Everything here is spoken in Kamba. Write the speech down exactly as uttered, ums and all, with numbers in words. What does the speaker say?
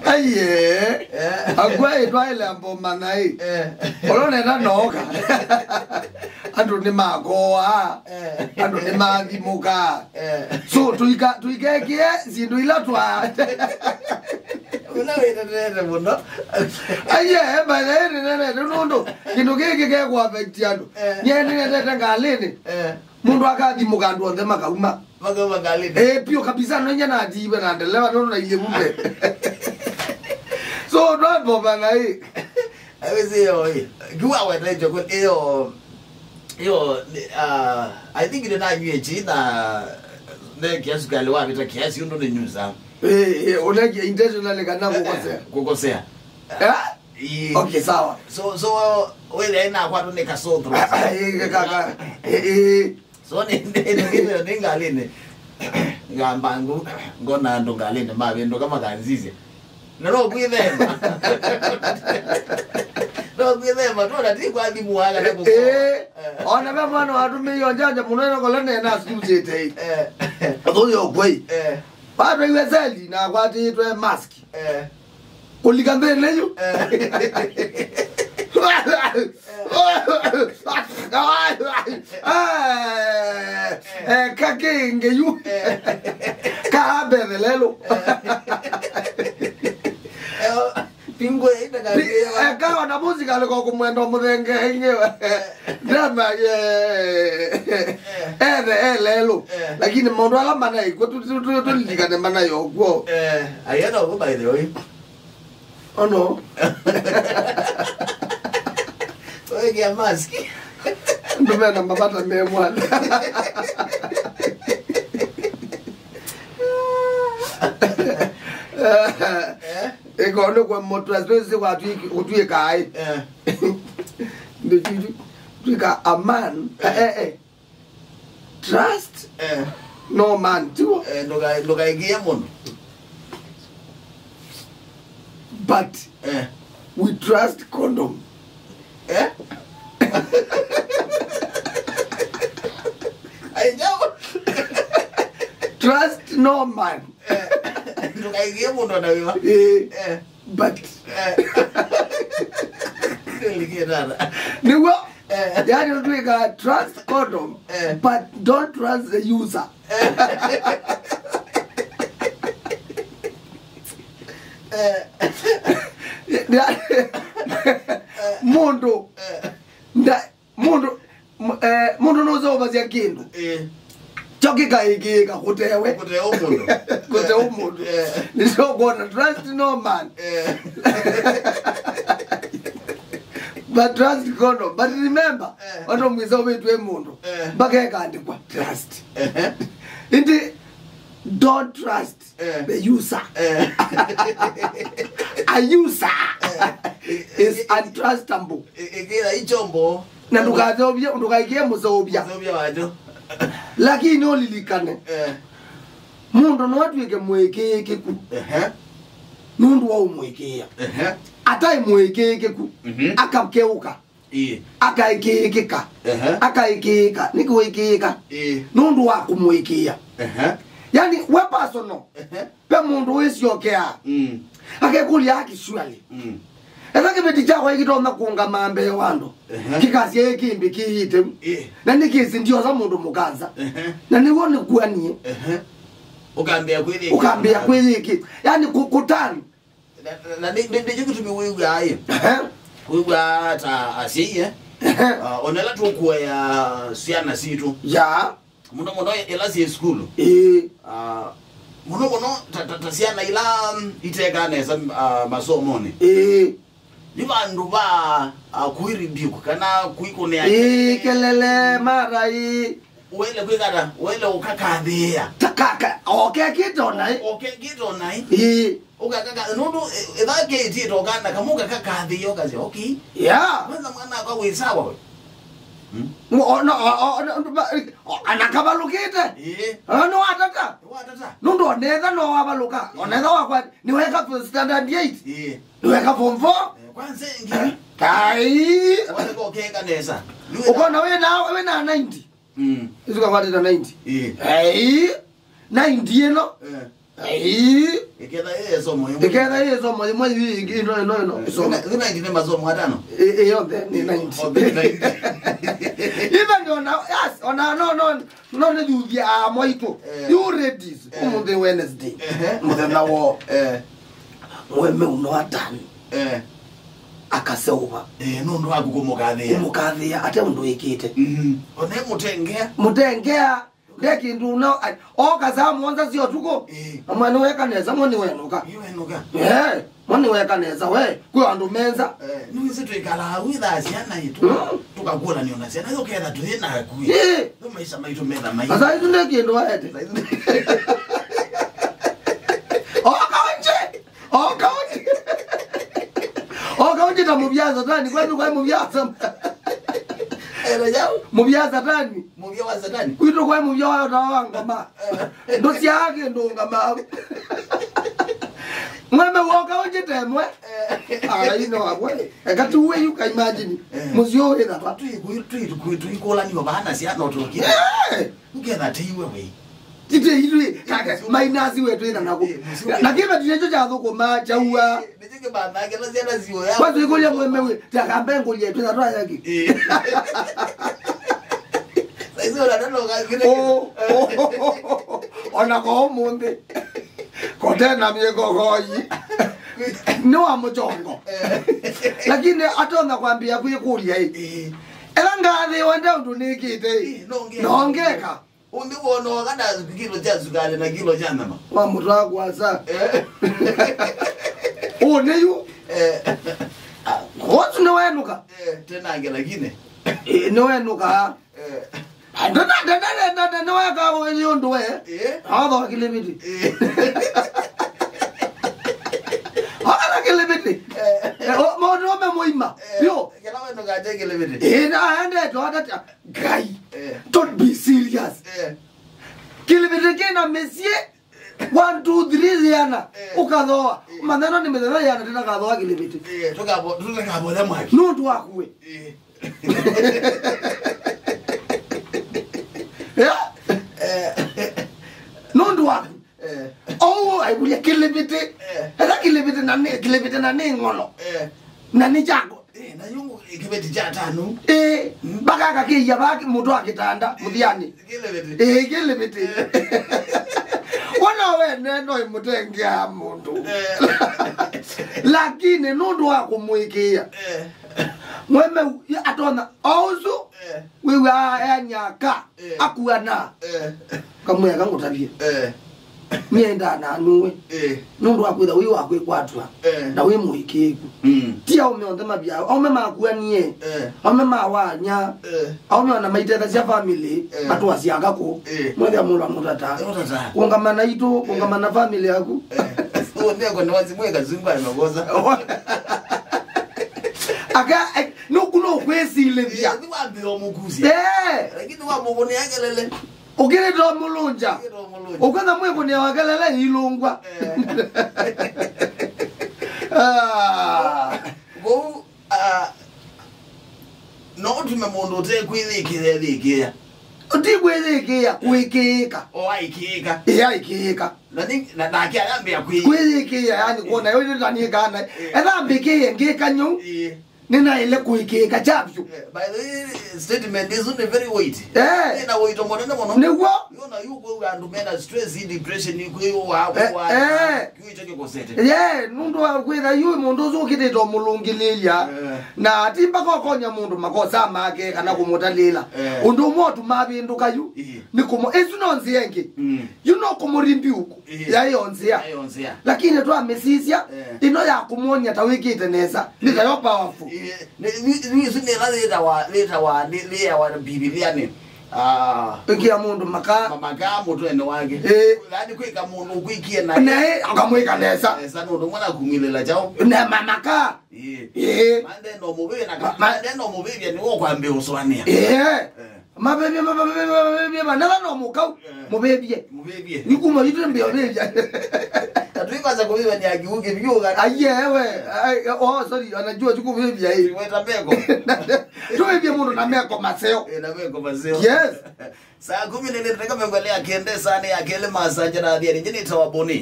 Aiye. Akwa itwaile ambo manai. Olo nenda noka. Andũ nĩ makoa. Andũ nĩ mathimũka. So tuika tuikekie sindu ila twa. Una wĩteteete mũno. Aiye, by the way, nĩnenete nũndũ kĩndũ kĩkĩ kekũaffect andũ. Nyie nĩnetete ngalĩnĩ. Mũndũ akathimũka andũ onthe makauma. Makauma ngalĩnĩ. Eh, pio kabisa, no inya natiiwe na ndeleva no na iye vumbe. So twambobana ĩ. Awezi yo ĩ. Kiwa weta icho kweli iyo. Iyo, uh, I think nĩ nanywie chi na ne kiasi kali wavita kiasi undu nĩ nyusa. Eh, eh, unakia intentionally kana kukosea. Kukosea. Eh? Okay, sawa. So so wele ina kwatu nĩ kasotro. Eh, kaka. Eh, eh. So nĩ nĩ nĩ ngalĩnĩ. Ngamba ngu ngona andũ ngalĩnĩ mavĩndũka makanzizya. Na no kwĩthema. No kwĩthema, tona ti kwa thimũ waga na kũkoa. Eh, ona ve mwana watumĩie njanja mũno ĩno kola nena sukulu syĩtei. Eh. Athuyo kwei. Eh. Patwaiwe seli na akwatĩtwe mask. Eh. Kũlika nthĩnĩ yu. Eh. Eh, eh, kakĩngĩ yu. Eh. Kaa Bethelelo. Eh. Pingwe itaka. Eka ona mũsikalĩ kwa kũmwenda mũthenge ingĩ. Ndama ye. Ethe elelo. Eh. Lakini maũndũ ala manaĩ kw'o tu- tu- tu- tulilikane manaĩ o kw'o. Eh, ayenda ũkũ by the way. Ono. Wewe kia mask. Ndume na mabata me mwana. Eh? Ĩko nĩ kwa mũtu especially kwa twi kutwi kai. Eh. Ndio twi twi ka a man. Eh eh. Trust. Eh. No man too. Eh, nduka nduka igia mũno. But eh, we trust condom. Eh? Ai, jambo. Trust no man. Eh, ndũkaikie mũndũ na wĩwa. Eh, eh, but eh, nĩlikĩtana nĩguo. Eh. Yani ũtwĩka trust condom, eh, but don't trust the user. Eh. Eh. Yani, mũndũ eh, nda- mũndũ m- eh, mũndũ nũseũvasya kĩndũ. Eh. Kyo kĩkaĩkĩĩka kũtewe. Kũtewe mũndũ. Kũtewe mũndũ. Eh. Nĩsyo kwona trust no man. Eh. But trust condom. But remember, eh, watu mwiseũvĩtw'e mũndũ. Eh. Mpaka ĩkaandĩkwa trust. Eh. Indi don't trust eh, the user. Eh. A user eh, is eh, untrustable. Ĩkĩra ichombo. Na ndũkaseũvye, ndũkaikie mũseũvya. Mũseũvya wacho. Lakini ũlilikane. Eh. Mũndũ no atwĩke mũĩkĩĩkĩku. Ehe. Nũndũ wa ũmũĩkĩĩa. Ehe. Ataĩ mũĩkĩĩkĩku. Mhm. Akakeũka. Ĩĩ. Akaĩkĩĩkĩka. Ehe. Akaĩkĩĩka. Nĩ kũĩkĩĩka. Ĩĩ. Nũndũ wa kũmũĩkĩĩa. Ehe. Yani, we personal. Ehe. Ve mũndũ wĩsyokea. Mm. Akekũlya actually. Mm. Etha kĩveti kyakwa ĩkĩtonya kũngama mbee wa andũ. Ehe. Kĩkasya ĩ kĩmbĩ kĩyĩte. Ĩĩ. Na nĩ kĩsĩ ndiosa mũndũ mũkanza. Ehe. Na nĩw'o nĩkuanie. Ehe. Ũkambĩa kwĩyĩkĩ. Ũkambĩa kwĩyĩkĩ. Yani kũkũtani. Na, na, na nĩ- nĩ- nĩkyo kĩtumi wĩw'aa ĩ. Ehe. Wĩw'aa ta asyai eh. Ehe. Ah, ona ĩla tũkuea syana sitũ. Ya. Mũno mũno ĩla syĩ sukulu. Ĩĩ. Ah, mũno mũno ta, ta, ta syana ila mm, itekaa nesa ah, masomoni. Ĩĩ. Nĩ vandũ va ah, kũi rebuke kana kũikũnĩa. Ĩĩ, kelele mara ĩĩ. Wele kwĩkata, wele ũkakathĩĩa. Takaka, okekĩte onai. Okekĩte onai. Ĩĩ. Ũkakaka nũndũ ĩtha kĩtĩte ũkana kamũ kakakathĩĩa ũkasya okay. Yeah. Kwanza mwana akwa wĩ sawa we. Hmm? Mo- o- no, o- o- no, ba- o- ana kavalũkĩte. Ĩĩ. Ona watata. Watata. Nũndũ onetha no wavalũka. Ĩĩ. Onetha wakwa nĩweka standard eight. Ĩĩ. Nĩweka form four. Eh, kwanza ingi. Kai. Wale kokeka nesa. Ũkona wĩna wĩna ninety. Mm. Isu kakwatĩte ninety. Ĩĩ. Ei. Ninety ĩno. Eh. Ai. Ĩketha ĩ ĩsomo ĩmwe. Ĩketha ĩ ĩsomo ĩmwe yu ĩngĩ, ĩno, ĩno, ĩno, ĩsomo. Thina, thina ĩndĩ nĩ masomo atano. Ĩ, ĩ, yonthe nĩ ninety. Yonthe nĩ ninety. Ĩva nĩ ona, yes, ona, no, no, no, nĩ thuthia a mwaitũ. Eh. You readies. Eh. Ũmũnthĩ Wednesday. Ehe. Mũthenya wo. Eh. Mweme uno atani. Eh. Akaseũva. Eh, nũndũ waku kũmũkathĩa. Kũmũkathĩa, ate ũndũ wĩkĩte. Mhm. Ona mũtengea. Mũtengea. Nde kĩndũ na, ai, oka saa mũonza sya ũtukũ. Ĩĩ. Amwe nĩweka nesa, mwe nĩwenũka. Ĩĩ, wenũka. Eh, mwe nĩweka nesa, we, kwĩ andũ menza. Eh, nĩwĩsĩ twĩkalaa wĩ thaa syana itũ, mm, tũkakũlanio na syana, yũketha tũyĩ naku. Ĩĩ. Nĩ maisha maitũ metha maitũ. Asa itũ nde kĩndũ waete. Asa itũ nde- Oka ũnje. Oka ũnje. Oka ũnje ta mũvya satani, kwani kwa mũvya satani. Ela yao. Mũvya satani. Mũvya wa satani. Kwitũ kwa mũvya wa ũtawa wa ngoma. Eh. Ndũsyaa kĩndũ ngama. Mweme woka ũnjĩte mwe. Eh. Ai, no, akwe. Eka tuwe you can imagine. Eh. Mũsyĩ ũyũ wĩ thata. Tũikũlanio vana syana ũtũkie. Eh. Ũketha teiwe we. Tite itwe, kaka, mainasi wetu ina nako. Eh, mũsyĩ ũyũ. Na kĩva tine cho cha thũkũma, chaua. Eh, nĩkyo kĩbandaa kĩla syana sioya. Kwanza ikulia mweme we, ta kambe ngulia twina twayaki. Eh. Saizi ona neno ngakire. Oh, oh, oh, oh, oh. Ona kwa ũmũnthĩ. Kotena mie kokoi. Nĩ wa mũchongo. Eh. Lakini atona kwambia kwĩkũlia ĩ. Eh. Ela ngathĩwa nde ũndũ nĩkĩte ĩ. Eh, nongeka. Nongeka. Ũndĩ wonoaga na kilo cha sukali na kilo cha nyama. Wa mũtwa kwasa. Eh. Ũnĩ yu. Eh. Kotu nĩwenũka. Eh, tenange lakini. Eh, nĩwenũka. Eh. Ndona, ndona, ndona, nĩweka ũyũ ũndũ we. Eh. Otho kilibiti. Eh. Otho kilibiti. Eh. Eh, o, mũndũ ũme mũima. Eh. Yo. Kĩla wenũka aje kilibiti. Eh, na aende twatata. Ngai. Eh. Don't be serious. Eh. Kilibiti kĩna mĩsyĩ. One, two, three, yana. Eh. Ũkathoa. Eh. Maneno nĩ mĩthenya yana tena kathoa kilibiti. Eh, tũkabo-, tũkabole mwaki. Nũndũ waku we. Eh. Yeah? Eh. Nũndũ waku. Eh. Owo aibulia kilibiti. Eh. Ela kilibiti na nĩ, kilibiti na nĩ ng'olo. Eh. Na nĩ chako. Eh, na yungu kĩbeti cha tano. Eh, mpaka akakĩia ba mũtwe wa kĩtanda, mũthiani. Kĩlebete. Eh, kĩlebete. Wona we neno imũtengea mũndũ. Eh. Lakini nũndũ wa kũmwĩkĩĩa. Eh. Mweme atona, o ũsu, eh, wĩw'a ya nyaka, eh, akuana. Eh. Kamwĩa kangũtavye. Eh. Niendaa na nuwe. Eh. Nũndũ wa kwĩtha wĩ wa kwĩkwatw'a. Eh. Na wĩ mũĩkĩĩku. Mm. Ti aũme onthe mavyawa. Aũme makuanie. Eh. Aũme mawanya. Eh. Aũme ona maitethasya family, eh, matwasya ngakũ. Eh. Mwethĩa mũndũ amũtata. Eh, ũtata. Kũngama na itũ, eh, kũngama na family yaku. Eh. Ũndeko nĩ wasimwe kazungu amekosa. Aka, eh, nũku no kwĩsilĩthya. Eh, nĩ wambĩo mũkusya. Eh. Lakini wa mũkũnĩa kelele. Ũkĩlĩte ũmũlũngya. Ũkĩlĩte ũmũlũngya. Ũkwenda mwĩkũnĩa wa kelele ilũngwa. Eh. Ah. Kwoou, ah, no ũtume mũndũ ũtekwĩyĩkĩĩa ethĩkĩĩa. Ũtikwĩyĩkĩĩa, kũĩkĩĩka. O aikĩĩka. Ĩ aikĩĩka. Na nĩ, na, nake ayambĩa kwĩ- Kwĩyĩkĩĩa, yani, kuona yo nĩ ta niĩ kana. Eh. Etha mbĩkĩĩe ngĩka nyau. Eh. Nĩnaĩle kũĩkĩĩka kyavyu. Eh, by the way, statement ĩsu nĩ very weight. Eh. Ĩna ũito mũnene mũno. Nĩw'o. Yona yu kwĩw'a andũ mena stress, depression, kwĩw'a, eh, kwĩw'a, eh, kĩu kĩkosete. Eh, nũndũ wa kwĩtha yu mũndũ ũsu ũkĩtĩte ũmũlũngĩlĩlya. Eh. Na ti mpaka ũkonya mũndũ makosa make kana kũmũtalĩla. Eh. Ũndũ ũmwe ũtuma avĩndũka yu, eh, nĩ kũmũ-, ĩsu no nzĩa ĩngĩ. Mm. Yu no kũmũrimbi ũkũ. Eh. Yaĩ o nzĩa. Yaĩ o nzĩa. Lakini twamĩsisya, eh, ĩno ya kũmwony'a ta wĩkĩte nesa, nĩ tayo powerful. Eh, nĩ, nĩ, nĩ, ĩsu nĩ ĩla yĩtawa, yĩtawa, nĩ, yĩawa Mbivilianĩ. Ah, ĩkĩa mũndũ makaa. Ma-, makaa mũtwenĩ wake. Eh. Yaani kwĩka mũndũ ũkwĩkie na naĩ akamwĩka nesa. Nesa nũndũ mwana kumilĩla chao. Na ma-, makaa. Eh. Eh. Mande no mũvĩvya na ka-, ma-, mande no mũvĩvya nĩ ũkwambĩa ũsũanĩa. Eh. Eh. Mavĩvye, mavĩvye, mavĩvye, mavĩvye, manatha no mũkau, eh, mũvĩvye. Mũvĩvye. Nĩ kuma itũ mbĩa ũvĩvya. Na tũikwanza kũvĩvya nĩ akiuke vyũ kana. Aiye, ewe. Ai, oh, sorry, anajua tu kũvĩvya, eh. Weta meko. Tũvĩvye mũndũ na meko maseo. Eh, na meko maseo. Yes. Saa kumi na nne dakika mĩongo ĩlĩ ya kenda, saa nĩ ya kelĩ masanja na thia, nĩ njini tawa Boni.